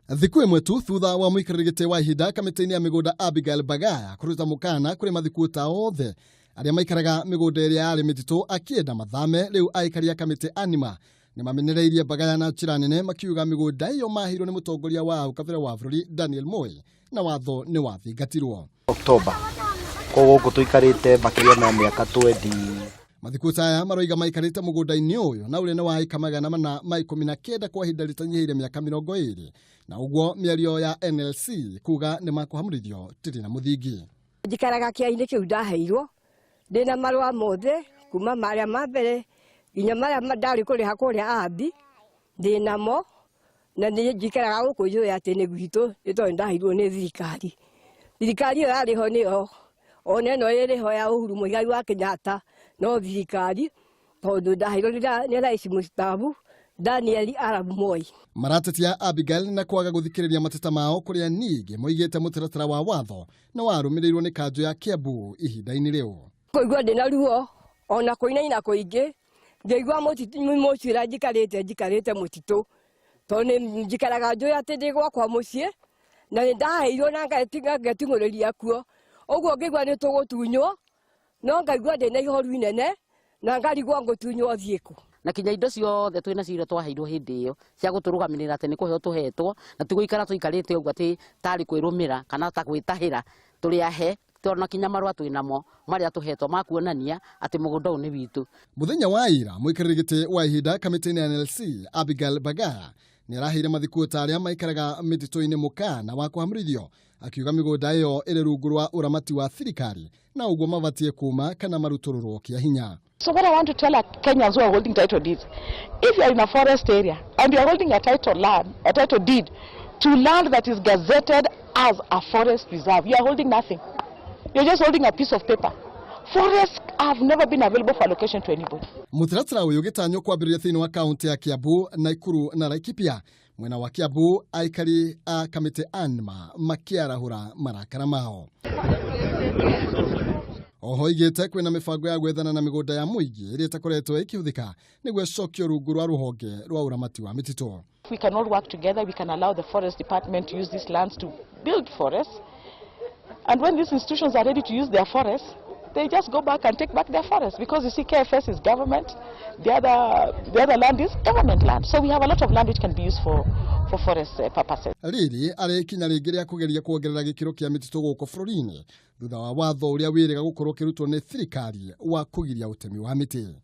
Thikũ ĩmwe tu thutha wa mũikarĩri gĩtĩ wa ihinda kamĩtĩ-inĩ ya mĩgũnda Abigail Bagaya kũruta mũkana kũrĩ mathikuũta othe arĩa maikaraga mĩgũnda ĩrĩa yarĩ mĩtitũ akĩenda mathame. Rĩu aikari a kamĩtĩ anima nĩ mamenereirie Bagaya na njĩra nene, makiuga mĩgũnda ĩyo maheirwo nĩ mũtongoria wa kabere wa bũrũri Daniel Moi na watho nĩ wathingatirwo. Oktoba koguo gũkũ tũikarĩte makĩria ma mĩaka 20. Mathikuũta aya maroiga maikarĩte mũgũnda-inĩ ũyũ na ũrĩa nĩ wa ĩka 419 kwa ihinda rĩtanyihĩire mĩaka 20, na ũguo mĩario ya NLC kuga nĩ makũhamũrithio tĩrĩ na mũthingi. Njikaraga kĩainĩ kĩu ndaheirwo ndĩna marũa mothe kuma marĩa ma mbere nginya marĩa ndarĩ kũrĩha kũrĩa ambi ndĩnamo, na nĩ njikaraga gũkũ njũĩ atĩ nĩ gwitũ nĩ tondũ ndaheirwo nĩ thirikari. Thirikari ĩyo yarĩ ho nĩyo ona ĩno ĩrĩ ho ya Uhuru Muigai wa Kenyatta, no thirikari tondũ ndaheirwo nĩ rais mstaafu Daniel Arap Moi. Maratetia Abigail na kwaga gũthikĩrĩria mateta mao, kũrĩa ningĩ moigĩte mũtaratara wa watho nĩ warũmĩrĩirwo nĩ kanjũ ya Kiambu ihinda-inĩ rĩu. Kũigua ndĩna ruo ona kũinaina kũingĩ ngĩigua mũciĩ ũrĩa njikarĩte mũtitũ, tondũ nĩ njikaraga njũĩ atĩ ndĩ gwakwa mũciĩ na nĩ ndaheirwo na ngeting'ũrĩria kuo. Ũguo ngĩigua nĩ tũgũtunywo, no ngaigua ndĩna ihoru inene na ngarigwo ngũtunywo thiĩ kũ. Na kinya indo ciothe twĩna cio iria twaheirwo hĩndĩ ĩyo cia gũtũrũgamĩrĩra atĩ nĩ kũheo tũhetwo, na ti gũikara tũikarĩte ũguo atĩ tarĩ kwĩrũmĩra kana ta gwĩtahĩra tũrĩ ahe, tondũ na kinya marũa twĩnamo marĩa tũhetwo ma kuonania atĩ mũgũnda ũyũ nĩ witũ. Mũthenya wa ira, mũikarĩri gĩtĩ wa ihinda kamĩtĩ-inĩ ya NLC Abigail Bagaya nĩ araheire mathikuũta arĩa maikaraga mĩtitũ-inĩ mũkana wa kũhamũrithio, akiuga mĩgũnda ĩyo ĩrĩ rungu rwa ũramati wa thirikari na ũguo mabatiĩ kuma kana marutũrũrwo kĩa hinya. So what I want to tell our Kenyans who are holding title deeds, if you are in a forest area and you are holding a title land, a title deed to land that is gazetted as a forest reserve, you are holding nothing. You're just holding a piece of paper. Forests have never been available for allocation to anybody. Mũtaratara ũyũ ũgĩtanywo kwambĩrĩria thĩinĩ wa kaunti ya Kiambu, Naikuru na Laikipia. Mwena wa Kiambu, aikari a kamĩtĩ anma makĩarahũra marakara mao. Oho igĩte kwĩna mĩbango ya gwethana na mĩgũnda ya mũingĩ ĩrĩa ĩtakoretwo ĩkĩhũthĩka nĩguo ĩcokio rungu rwa rũhonge rwa ũramati wa mĩtitũ. If we can all work together, we can allow the forest department to use these lands to build forests. And when these institutions are ready to use their forests, they just go back and take back their forests. Because you see, KFS is government, the other land is government land. So we have a lot of land which can be used for forest purposes. Rĩrĩ arĩ ikinya rĩngĩ rĩa kũgeria kuongerera gĩkĩro kĩa mĩtitũ gũkũ bũrũri-inĩ thutha wa watho ũrĩa wĩrĩga gũkorwo ũkĩrutwo nĩ thirikari wa kũgiria ũtemi wa mĩtĩ.